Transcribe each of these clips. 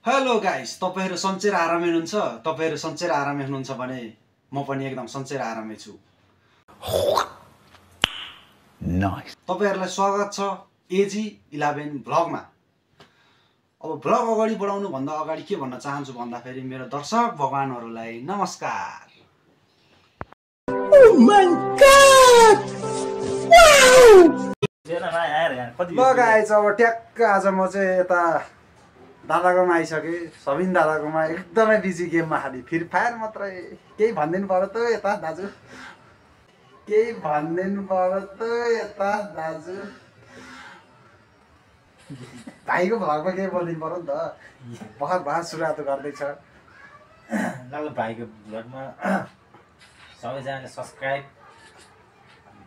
Hello guys, तपाईहरु सन्चै र आरामै हुनुहुन्छ? तपाईहरु सन्चै र आरामै हुनुहुन्छ भने म पनि एकदम सन्चै र आरामै छु। नाइस। तपाईहरुलाई स्वागत छ AG11 भ्लगमा। अब भ्लग अगाडि बढाउनु भन्दा अगाडि के भन्न चाहन्छु भन्दाखेरि मेरो दर्शक भगवानहरुलाई नमस्कार। Oh my god! Wow! ल गाइस, अब ट्याक्क आज म चाहिँ यता दादाकोमा आइसके। सबिन दादाकोमा एकदमै बिजी गेममा खाली फ्री फायर मात्रै। केही भन्दिनु पर्यो त यता दाजु, केही भन्दिनु पर्यो त यता दाजु। भाइको भ्लगमा केही बोलिदिनु पर्यो नि त। भर्खर सुरुवात गर्दैछ। ल भाइको भ्लगमा सबैजनाले सब्स्क्राइब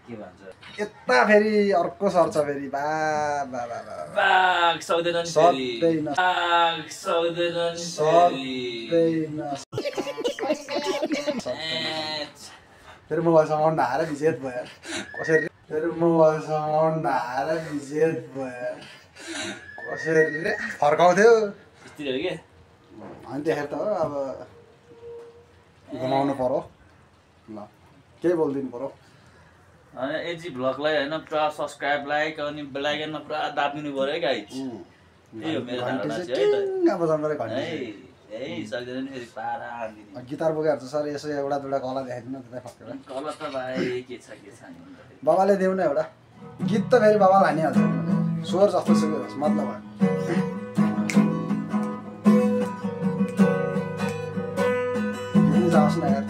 के भन्छ यता फेरि अर्को सर्छ फेरि बा बा बा बा सक्दैन फेरि मोबाइल समाउन नआएर विजेत भयो कसरी। फेरि मोबाइल समाउन नआएर विजेत भयो कसरी फर्काउँथ्यो के अनि देखेर त अब घुमाउनु पर्यो। ल केही बोलिदिनु पर्यो। एजी भ्लगलाई होइन पुरा सब्स्क्राइब लाइक अनि बेलायकनमा पुरा दाबिदिनु पर्यो है गाइस। त्यही हो मेरो धारणा चाहिँ है त। सक्दैन नि फेरि पारा हान्दिने। गिटार बोकेर त सर यसो एउटा दुईवटा कला देखाइदिनु त्यता फक्केर। कला त भाइ के छ बाबाले देऊ न एउटा गीत त फेरि बाबाले हानिहाल्छ। स्वर जस्तो सुकै होस् मतलब भयो जाओस् न यार।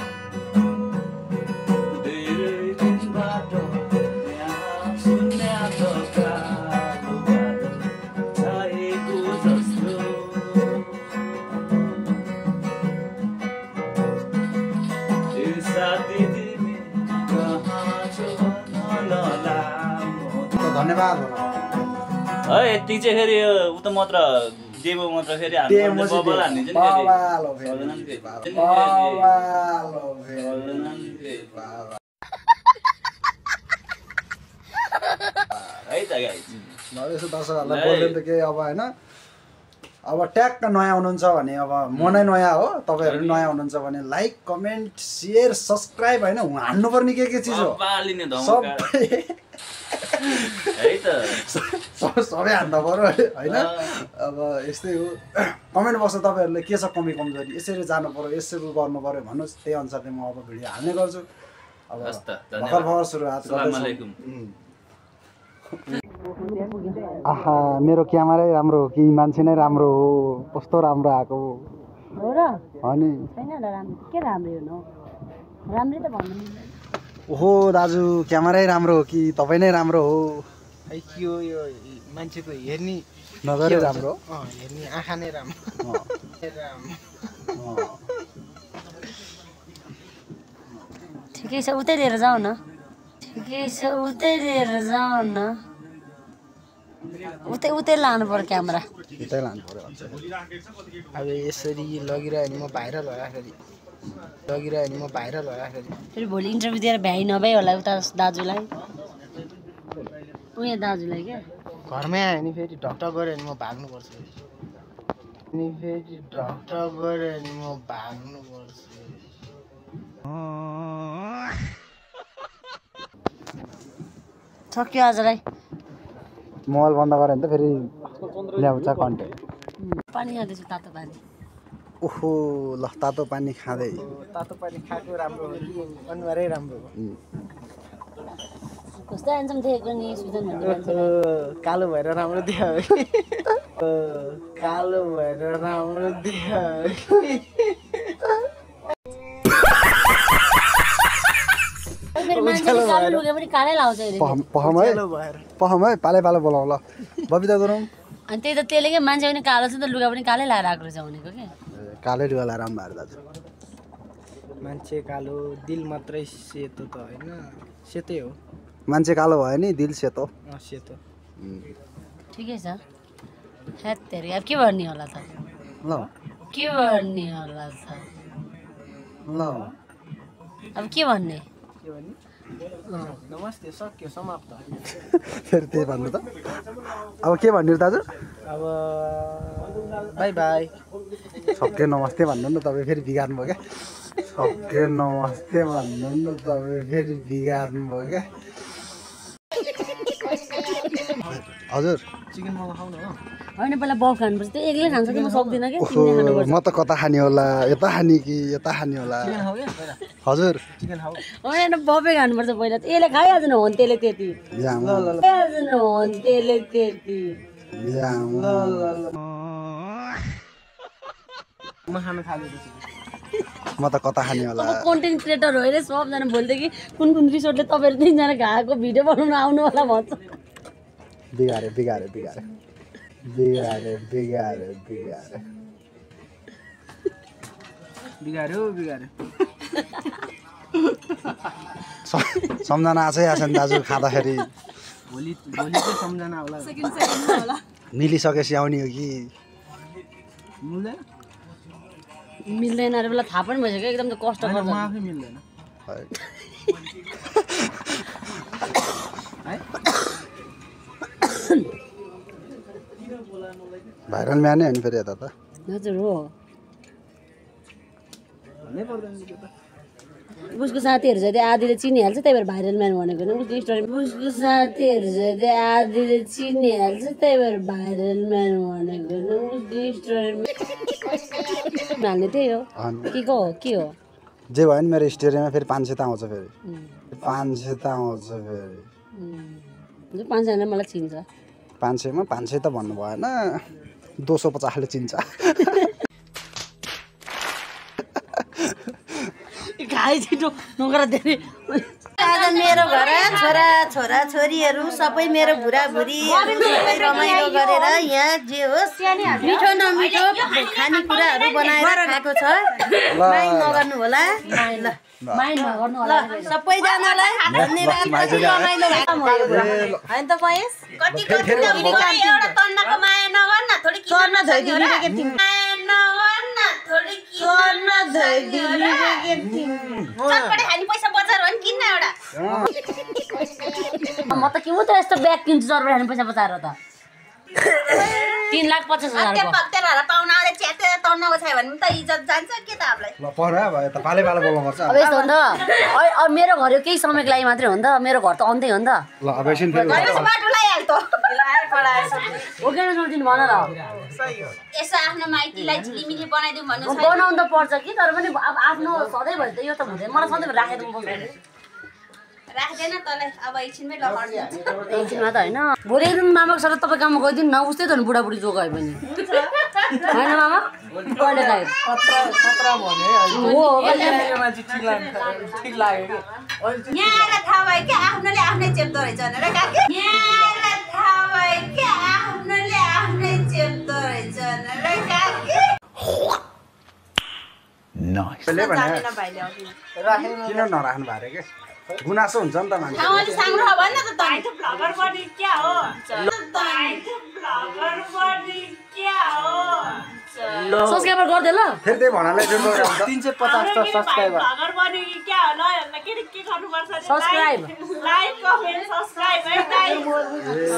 धन्यवाद है यति चाहिँ फेरि उता मात्र देबो मात्र फेरि बबल हानिदिन्छ है त गाइस। यसो दर्शकहरूलाई बोल्दैन त केही अब होइन। अब ट्याक्क नयाँ हुनुहुन्छ भने अब म नै नयाँ हो, तपाईँहरू नयाँ हुनुहुन्छ भने लाइक कमेन्ट सेयर सब्स्क्राइब होइन हान्नुपर्ने के चिज हो है त सबै हान्दा पर्यो होइन। अब यस्तै हो। कमेन्ट बक्समा तपाईँहरूले के छ कमी कमजोरी यसरी जानु पर्यो यसरी गर्नु पर्यो भन्नुहोस्, त्यही अनुसारले म अब भिडियो हाल्ने गर्छु। अब भर्खर सुरुवात गर्दैछु। आहा मेरो क्यामेरै राम्रो हो कि मान्छे नै राम्रो हो? कस्तो राम्रो आएको हो र? अनि छैन ल राम्रो के राम्रो हो? राम्रै त भन्नु नि। ओहो दाजु क्यामेरै राम्रो हो कि तपाईँ नै राम्रो हो? है के हो यो मान्छेको हेर्ने नजरै राम्रो हेर्ने आँखा नै राम्रो। ठिकै छ उतै लिएर जाऊ न। ठिकै छ उतै लिएर जाऊ न। उतै लानु पर्यो क्यामेरा। उतै लानु पर्यो अब यसरी लगिरह्यो भने म भाइरल होला फेरि। लगिरह्यो भने म भाइरल होला फेरि। फेरि भोलि इन्टरभ्यू दिएर भ्याइ नभए होला उता दाजुलाई उयो दाजुलाई क्या घरमै आयो भने फेरि ढकढक गऱ्यो भने म भाग्नुपर्छ। अनि फेरि ढकढक गऱ्यो भने म भाग्नुपर्छ। सक्यो आजलाई। मोबाइल बन्द गऱ्यो भने त फेरि ल्याउँछ कन्टेन्ट। पानी खाँदैछु तातो पानी। ओहो ल तातो पानी खाँदै। तातो पानी खाएको राम्रो हो कि अनुहारै राम्रो हो? कस्तो एन्सम देखेको नि सुजन भन्ने मान्छे। कालो भएर राम्रो देखा हो। कालो भएर राम्रो देखा हो। पहम है पालै पालो बोलाउ ल बबिता गुरुङ। अनि त्यही त त्यसले क्या मान्छे पनि कालो छ नि त लुगा पनि कालै लाएर आएको रहेछ भनेको क्या। कालै लुगा लाएर आउनु भएको दाजु। मान्छे कालो दिल मात्रै सेतो त होइन, सेतै हो। मान्छे कालो भयो नि दिल सेतो। सेतो ठिकै छ। हेत तेरी अब के भन्ने होला त? ल के भन्ने होला त? ल अब के भन्ने? नमस्ते सक्यो समाप्त फेरि त्यही भन्नु त अब के भन्नु दाजु अब बाई बाई सक्यो नमस्ते भन्नु न तपाईँ फेरि बिगार्नु भयो क्या सक्यो नमस्ते भन्नु न तपाईँ फेरि बिगार्नु भयो क्या हजुर चिकन मोमो खाऊ न होइन पहिला बफ खानुपर्छ त्यो एक्लै खान्छ कि म सक्दिनँ कि तिमीले खानुपर्छ म त कता खाने होला यता खाने कि यता खाने होला हजुर चिकन खाऊ होइन बफै खानुपर्छ पहिला यसले खाइहाल्छ न होन्तेले त्यति खाइहाल्छ न होन्तेले त्यति म खान थालेको छु म त कता खाने होला कन्टेन्ट क्रिएटर हो अरे सबजना भोलिदेखि कुन कुन रिसोर्टले तपाईँहरू तिनजना खाएको भिडियो बनाउनु आउनु होला भन्छ बिगारे सम्झना आछै आछ नि दाजु खाँदाखेरि भोलि चाहिँ सम्झना होला मिलिसकेपछि आउने हो कि मिल्दैन अरे बेला थाहा पनि भइसक्यो एकदम त कष्ट गर्छ म आफै मिल्दैन भाइरल म्यानै हो नि फेरि यता त हजुर हो भन्नै पर्दैन त्यो त उसको साथीहरू जति आधीले चिनिहाल्छ त्यही भएर भाइरल म्यान भनेको नि उसको स्टोरी उसको साथीहरू जति आधीले चिनिहाल्छ त्यही भएर भाइरल म्यान भनेको नि उसको स्टोरी हाल्ने त्यही हो के हो जे भयो नि मेरो स्टोरीमा फेरि 500 त आउँछ फेरि 500 त आउँछ फेरि 500 ले मलाई चिन्छ 500 मा 500 त भन्नु भएन 250 ले चिन्छ गाई छिटो नगर धेरै आज मेरो घर छोरा छोरीहरू सबै मेरो बुढाबुढी सबै रमाइलो गरेर यहाँ जे होस् मिठो नमिठो खानेकुराहरू बनाएर खाएको छ माइन्ड नगर्नु होला ल सबैजनालाई धन्यवाद रमाइलो होइन त पयस कति एउटा तन्नाको माया नगर्न थोडी किन धोइदिनु के तिमी माया नगर्न थोडी किन धोइदिनु के तिमी चटपटे खाने पैसा बजार हो नि किन्न एउटा म त के हो त यस्तो ब्याग किन्छु चर्बे खाने पैसा बचाएर त 3,50,000 को पक्तेर पाउन आउँदै च्याते तन्नाको छ भने त इज्जत जान्छ के त हामीलाई ल पर भयो त पाले बोल्नु पर्छ अब यस्तो हो नि त अब मेरो घर यो केही समयको लागि मात्रै हो नि त मेरो घर त अन्त्य हो नि त ल अब एकछिन फेरि बाटो लगाइहाल त ओके न सोचिदिनु भन ल यसो आफ्नो माइतीलाई झिलिमिली बनाइदिउँ भन्नु छ बनाउनु त पर्छ कि तर पनि अब आफ्नो सधैँभरि त यो त हुँदैन मलाई सधैँभरि राखेर बस्दैन राख्दैन तँलाई अब एकछिनमै लगाउँछ एकछिनमा त होइन भोलि एकदम मामाको सर तपाईँ काममा गइदिनु न उस्तै त नि बुढाबुढी जो गयो भने होइन मामा कहिले गयो खतरा भने हो ठिक लाग्यो कि यहाँलाई थाहा भयो कि आफ्नोले आफ्नै चेप्दो रहेछ भनेर काकी यहाँलाई थाहा भयो कि आफ्नोले आफ्नै चेप्दो रहेछ भनेर काकी किन नराख्नु भएर के गुनासो हुन्छ नि त मान्छे ठाउँले साङ्ग्रो भन्न त त ब्लगर बनी क्या हो ब्लगर बनी क्या हो सब्सक्राइबर गरिदे ल फेरि त्यही भन्नाले जुन 350 त सब्स्क्राइबर ब्लगर बनी क्या हो ल के गर्नुपर्छ subscribe like comment subscribe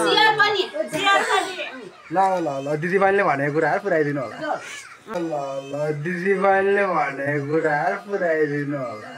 share पनि ल ल ल दिदी बहिनीले भनेको कुराहरू पुऱ्याइदिनु होला ल दिदी बहिनीले भनेको कुराहरू पुऱ्याइदिनु होला